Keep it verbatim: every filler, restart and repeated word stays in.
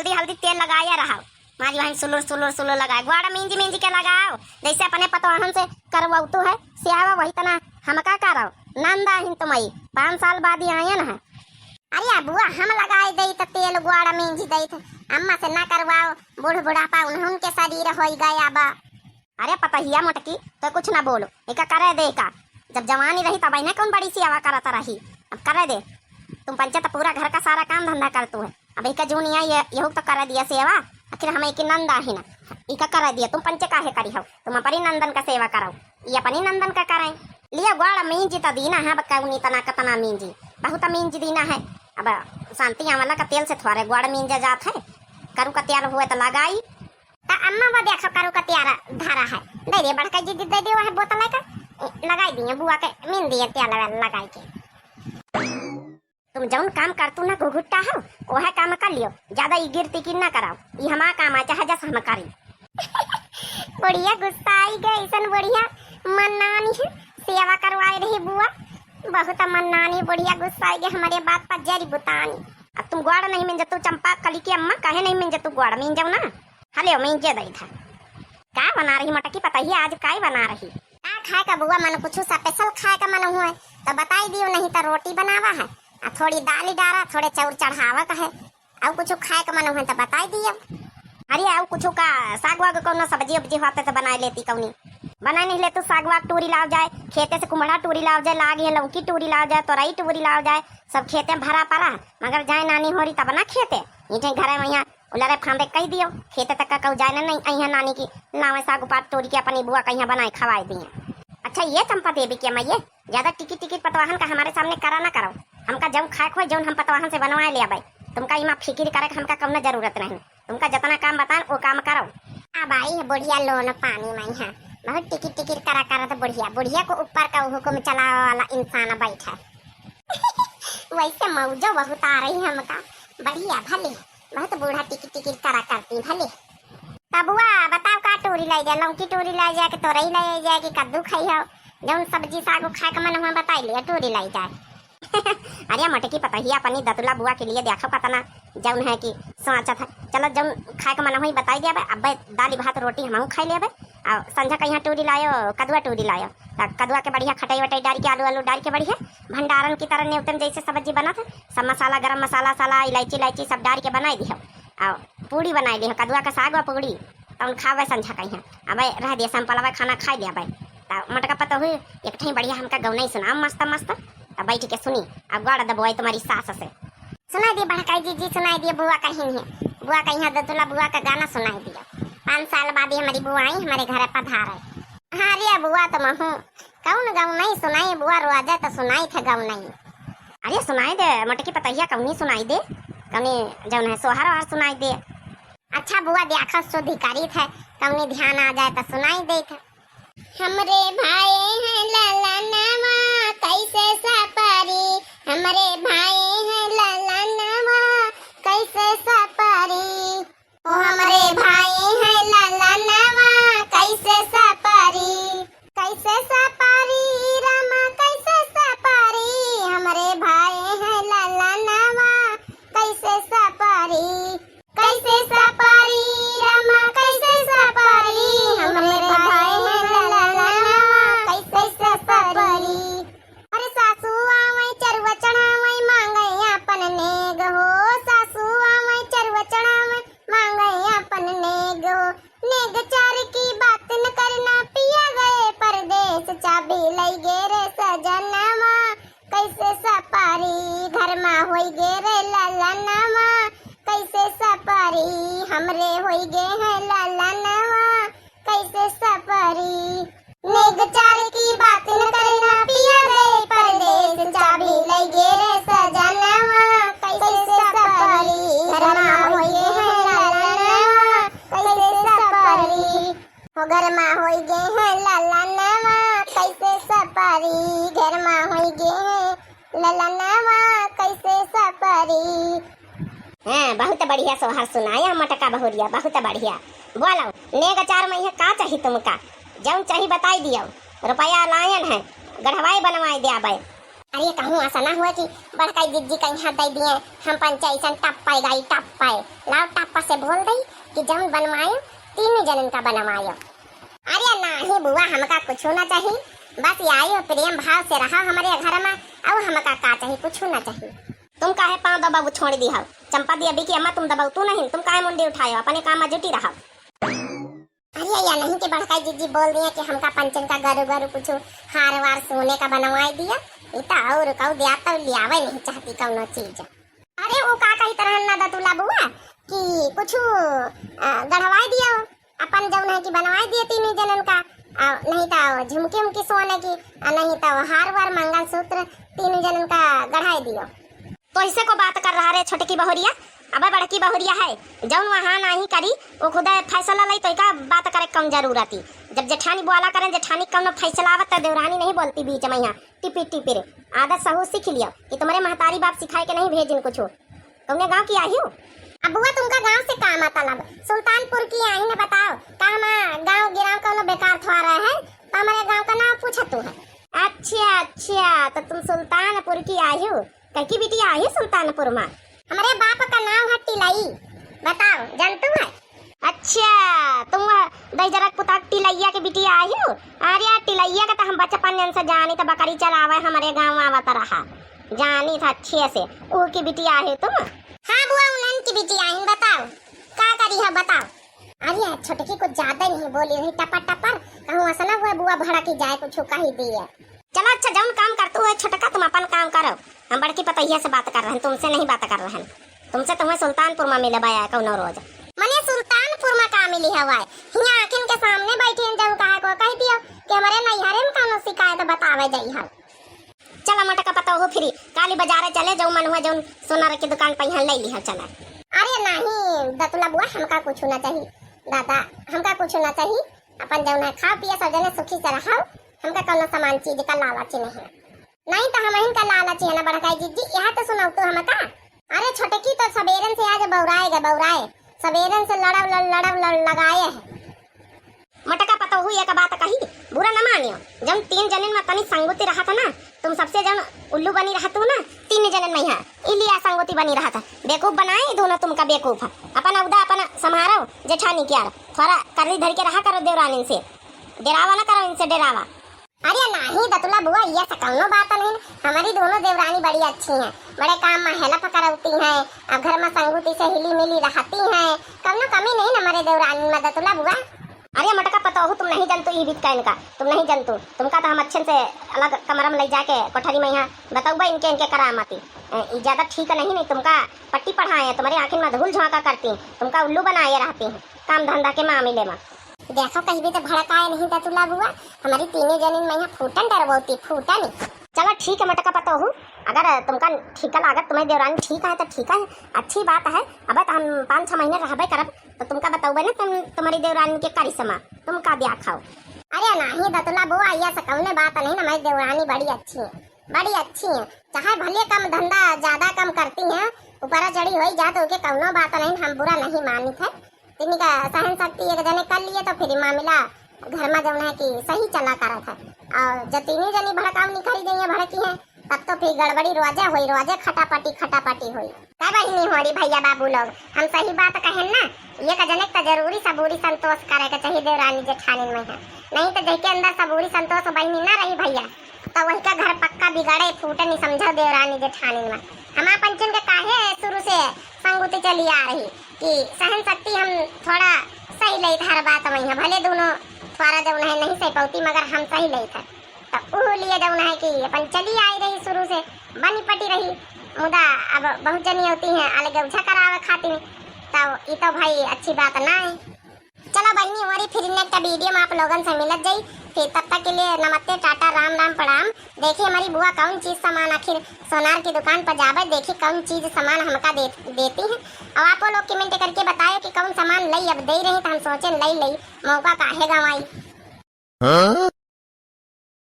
हल्दी हल्दी तेल लगाया रहा, मारी वहीं सुलुर सुलुर सुलुर लगाए, ग्वाड़ मींजी मींजी के लगाओ, जैसे अपने पतवाहन से करवउतू है सेवा, वही तना हमका करो। नंद आहिन तुमई, पाँच साल बाद ही आयन है। अरे बुआ, हम लगाए देई त तेल ग्वाड़ मींजी देई थे, अम्मा से ना करवाओ, बूढ़ बुढ़ापा उन्हन के शरीर होई गया बा। अरे पतहिया मोटकी, तो कुछ ना बोलो, एका करे दे का, जब जवानी रही तब इन्हें कौन बड़ी सेवा करत रही, अब करे दे। तुम पंचे तो पूरा घर का सारा काम धंधा करतू है, अब एका जून या ये, यहू तो करे दिया सेवा, आखिर हम एक नंद आही ना, इका करे दिया, तुम पंचे काहे करी हो, तुम अपनी नंदन का सेवा करो, ये अपनी नंदन का करें। लिया ग्वाड़ मींजी तो दीना है, अब कौनी तना कतना मींजी, बहुत मींजी दीना है। अब शांति आंवला का तेल से थोड़े ग्वाड़ मींजा जात है, करू का तेल हुए तो लगाई। त अम्मा वो देखो करू का तेल धरा है, दे दे बड़का जी, दे दे वह बोतल का, लगाई दिए बुआ के, मीन दिए तेल वेल लगाई के। तुम जौन काम करतू ना घुघुट्टा हो, वह काम कर लियो, ज्यादा ई गिरती की ना कराओ, ई हमार काम है, चाहे जस हम करी। बढ़िया गुस्सा आई गए, ऐसन बढ़िया मन्नानी है, सेवा करवाए रही बुआ, बहुत मन्नानी, बढ़िया गुस्सा आई गए हमारे बात पर जरी बुतानी। अब तुम ग्वाड़ नहीं मिंजतू चंपा कली की अम्मा, काहे नहीं मिंजतू ग्वाड़, मिंजो ना। हले मिंजे दई था। का बना रही मोटकी पतहिया, आज काई बना रही? का खाए का बुआ, मन कुछ special खाए का मन हुए तो बताई दियो, नहीं तो रोटी बनावा है, आ थोड़ी दाल डारा, थोड़े चाउर चढ़ावा का है, और कुछ खाए का मन हुए तो बताई दियो। अरे और कुछ का साग वाग कौनो सब्जी उब्जी होते तो बनाए लेती कौनी, बनाए नहीं लेतू साग वाग टूरी लाव जाए, खेते से कुमड़ा टूरी लाव जाए, लाग है लौकी टूरी लाव जाए, तोरई टूरी लाव जाए, सब खेते में भरा पड़ा, मगर जाए नानी होरी तब ना खेते, ईठे घरे में यहाँ उलरे फांदे कह दियो, खेते तक का कहू जाए ना नहीं, अइहा नानी की लावे साग पात टूरी के अपनी बुआ कहिया बनाए खवाए दिए। अच्छा ये चंपा देवी के मैये, ज्यादा टिकी टिकी पतवाहन का हमारे सामने करा ना करो, हमका जौन खाए खोए जौन हम पतवाहन से बनवाए ले आबे, तुमका इमा फिकिर करे के हमका कौनो जरूरत नहीं, तुमका जितना काम बतान वो काम करो। अब आई है बुढ़िया लोन पानी में है, बहुत टिकिर टिकिर करा करत बुढ़िया, बुढ़िया को ऊपर का हुकुम चलावे वाला इंसान बैठा। वैसे मौजो बहुत आ रही हमका, बढ़िया भले, बहुत बूढ़ा टिकिर टिकिर करा करती भले। तबुआ बताओ का टूरी लाई जाए, लौकी टूरी लाई जाए कि तोरई लाई जाए कि कद्दू खाई हो, जौन सब्जी साग खाए के मन हुआ बताई लिया टूरी लाई जाए। अरे मोटकी पतहिया अपनी दतुला बुआ के लिए देखो कतना जौन है कि सोचत है। चलो जौन खाए के मन हुई बताई दिया बे, अब्बे दाली भात रोटी हमहू खाई लेबे। आ संझा कहिया टूरी लायो, कदुआ टूरी लायो, त कदुआ के बढ़िया खटाई वटाई डाल के आलू आलू डाल के बढ़िया भंडारन की तरह नेवतन जैसे सब्जी बनत है, सब मसाला गरम मसाला साला इलायची इलायची सब डाल के बनाई दिहो। आ पूड़ी बनाई दिहो, कदुआ का साग व पूड़ी। तौन खावे संझा कहिया। अबे रह दिया सैंपलवा खाना खाई ले अबे। त मोटका पतोहू एक ठे बढ़िया हमका गौनई सुनाओ मस्त मस्त। त बैठ के सुनी। अब गाड़ दबोई तुम्हारी सास से। सुनाई दिए बड़काई जीजी, सुनाई दिए बुआ कहिन है। बुआ कहिया दतुला बुआ का गाना सुनाई दिया। पाँच साल बाद ही हमारी बुआ आई हमारे घर पधारे। हाँ रे बुआ तुम हूँ। कौन गौनई सुनाई बुआ, रोजा तो सुनाई थे गौनई। अरे सुनाई दे मोटकी पतहिया, कौनी सुनाई दे, कौनी जौन है सोहर ओहर सुनाई दे। अच्छा बुआ, देखो सुधि करी थे, कौनी ध्यान आ जाए तो सुनाई दे थे। हमरे भाई हैं ललनवा कैसे सपरी, हमरे भाई हैं ललनवा कैसे सपरी। ओ हमरे भाई हैं ललनवा कैसे सपरी, कैसे सपरी रामा कैसे सपरी, हमरे भाई हैं ललनवा कैसे सपरी। कैसे सपरी रामा कैसे सपरी, हमरे भाई हैं ललनवा कैसे सपरी। अरे सासू आवै चरुआ चढ़ावै मांगै आपन नेग हो, सासू आवै चरुआ चढ़ावै मांगै आपन नेग हो। नेग चार की बात न करना पिया गए परदेस, चाबी लई गे रे सजनवा। कैसे सपरी घर मा होई गे रे ललनवा, कैसे सपरी हमरे होई गे हैं ललनवा, कैसे सपरी। नेग चार की बात न करना पिया गए परदेस, चाबी लई गे रे सजनवा, कैसे सपरी घर मा होई गे हैं ललनवा, कैसे सपरी। हो घर मा होई गे हैं ललनवा, कैसे सपरी, घर मा होई गे हैं ललनवा, कैसे सपरी। हाँ, बहुत बढ़िया सोहर सुनाया मोटका बहुरिया, बहुत बढ़िया। बोलो, नेग चार मा इहे का चाही तुमका? जौन चाही बताई दियो, रुपया लायन है, गढ़वाई बनवाई द्याबै। अरे कहूँ ऐसा ना हुआ कि बड़काई जिज्जी कहीं हाथ दे दिए, हम पंचे ऐसा टप्पा गई टप्पा। लाओ टप्पा से बोल दई कि जौन बनवायो, तीनों जनन का बनवायो। अरे नाही बुआ, हमका कुछ ना चाहिए, बस यही हो, प्रेम भाव से रहा हमारे घर में, और हमका का चाहिए, कुछ ना चाहिए। तुम काहे पाँव दबाबू छोड़ दी हो? चंपा दी अभी की अम्मा तुम दबाऊ तू नहीं, तुम काहे मुंडी उठायो, अपने काम में जुटी रहो। अरे या नहीं कि बड़काई जिज्जी बोल दिया कि हमका पंचन का गरु गरु कुछ हार वार सोने का बनवाई दिया, ई तो और कहू दिया तो लियावे नहीं चाहती कौनो चीज। अरे वो का कही तरह ना दतुला बुआ कि कुछ अ, गढ़वाई दिया, अपन जौन है कि बनवाई दिया तीनों जनन का, अ, नहीं तो झुमकी उमकी सोने की, अ, नहीं तो हार वार मंगलसूत्र तीनों जनन का गढ़ाई दियो। तो इसे को बात कर रहा रे छोटकी बहुरिया? अबे बड़की बहुरिया है, जौन वहाँ नाही करी, वो खुदा फैसला लई, तो का बात करे कौन जरूरत ही? जब जेठानी बोला करें, जेठानी कौनो फैसला आवत तो देवरानी नहीं बोलती बीच में यहाँ टिपिर टिपिर। आदत सहू सीख लियो कि तुम्हारे महतारी बाप सिखाए के नहीं भेजिन कुछ। कौने गाँव की आई हो? अब बुआ तुमका गाँव से का मतलब? सुल्तानपुर की आई न बताओ, का हमार गाँव गिराव कौनो बेकार थोड़ा है, तो हमारे गाँव का नाम पूछत तू है। अच्छा अच्छा, तो तुम सुल्तानपुर की आई हो? कई की बिटिया आई सुल्तानपुर मा? हमरे बाप का नाम है टिलई। बताओ, जानतू है? अच्छा, तुम दहिजरक पुताक टिलैया के बिटिया आई हो? अरे टिलैया के तो हम बचपन जन से जानी, तो बकरी चरावे हमरे गाँव आवत रहा, जानी था अच्छे से। ऊ की बिटिया आई तुम? हाँ बुआ, उन्हन की बिटिया आई। बताओ, का करी है बताओ। अरे छोटकी कुछ ज्यादा नहीं बोली रही, टपर टपर, कहूँ ऐसा ना हुआ बुआ भड़की जाए, कुछ कही दिए। चलो अच्छा, जौन काम करतू है छोटका, तुम अपन काम करो। हम बड़की पतोहिया से बात कर रहे हैं, तुमसे नहीं बात कर रहे हैं। तुमसे तुम्हें सुल्तानपुर में मिले बाया कौनो रोज। मने सुल्तानपुर में का मिली हवाए? हियाँ आँखिन के सामने बैठी हैं, जौन कहा को कह दियो कि हमारे नैहरे में कौनो शिकायत बतावे जाई है। चला मोटका पतोहू फिरी काली बाजारे चले, जौन मन हुआ जौन सोनार की दुकान पर यहाँ ले लिहा चला। अरे नहीं दतुला बुआ, हमका कुछ ना चाहिए दादा, हमका कुछ ना चाहिए। अपन जौन है खाओ पिए सब जने सुखी से रहो, हमका कौनो सामान चीज का लालच नहीं है। नहीं तो हम इनका लालच है ना बड़काई जिज्जी, यह तो सुनाओ तो हमका। अरे छोटकी तो सबेरन से आज बौराए गए, बौराए सबेरन से लड़ब लड़ लड़ब लड़ लगाए है। मोटका पतोहू एक बात कही, बुरा न मानियो, जौन तीन जनिन में तनी संगुती रहत ना, तुम सबसे जौन उल्लू बनी रहतू ना, तीन जनिन में यहाँ इलिया संगुती बनी रहत है। बेवकूफ बनाए दोनों तुमका बेवकूफ है। अपन अवदा अपन संभारो जेठानी के यार, थोड़ा करली धर के रहा करो देवरानिन से, डेरावा ना करो इनसे डेरावा। अरे नाही दतुला बुआ, ये से कौनो बात नहीं। हमारी दोनों देवरानी बड़ी अच्छी हैं, बड़े काम में हेल्प करौती हैं, अब घर में संगुती से हिली मिली रहती हैं, कौनो कमी नहीं हमारे देवरानी में दतुला बुआ। अरे मटका पतोहू, तुम नहीं जानतू ई बीत का इनका, तुम नहीं जानतू। तुमका तो हम अच्छे से अलग कमरा में ले जाके कोठरी में यहाँ बतौबा इनके, इनके करामाती। ए, ई ज्यादा ठीक नहीं, नहीं तुमका पट्टी पढ़ाए हैं, तुम्हारी आँखिन में धूल झोंका करती, तुमका उल्लू बनाए रहती हैं काम धंधा के मामले में। देखो कहीं भी तो भड़काए नहीं दतुला बुआ, हमारी तीनों जनिन में यहाँ फूटन डरवौती, फूटन। चलो ठीक है मटका पतोहू, अगर तुमका ठीक लागत, तुम्हारी देवरानी ठीक है तो ठीक है, अच्छी बात है। अब तो हम पाँच छह महीने रहबे करब, तो तुमका बतौबे ना तुम, तुम्हारी देवरानी के करिश्मा, तुम का दिया खाओ। अरे नाही दतुला बुआ, ये से कौने बात नहीं ना, हमारी देवरानी बड़ी अच्छी है, बड़ी अच्छी है। चाहे भले कम धंधा ज्यादा कम करती हैं, ऊपरा चढ़ी होई जा तो ओके कौनो बात नहीं, हम बुरा नहीं मानित है। तिनका सहन शक्ति एक जने कर लिए तो फिर मामला घर में जौन है कि सही चला करत है। और जब तीनों जनी भड़काऊ निकल गई हैं, भड़की हैं, तब तो फिर गड़बड़ी रोजे होई, रोजे खटापटी खटापटी होई। का बहिनी होरी भैया बाबू लोग, हम सही बात कहेन ना, एक जने के तो जरूरी सबूरी संतोष करे के चाहिए देवरानी जेठानी में है, नहीं तो जेके अंदर सबूरी संतोष बहिनी ना रही भैया, तो वही का घर पक्का बिगड़े फूटे नहीं समझो देवरानी जेठानी में। हम पंचन के काहे शुरू से संगुती चली आ रही कि सहन शक्ति हम थोड़ा सही लेत हर बात में है, भले दोनों थोड़ा जौन है नहीं सही पौती, मगर हम सही लेत है। तो ऊ लिए जौन है कि अपन चली आई रही शुरू से, बनी पटी रही, मुदा अब बहुत जनी होती हैं अलगे उझा करावे खातिर, तो ई तो भाई अच्छी बात ना है। चलो बहिनी, हमारी फिर नेक्स्ट वीडियो में आप लोगन से मिलत जाई। फिर तब तक के लिए नमस्ते, टाटा, राम राम, प्रणाम। देखिए हमारी बुआ कौन चीज सामान आखिर सोनार की दुकान पर जावे, देखिए कौन चीज सामान हमका दे, देती हैं। और आप लोग कमेंट करके बताओ कि कौन सामान लई, अब दे रही तो हम सोचे लई लई, मौका काहे गंवाई।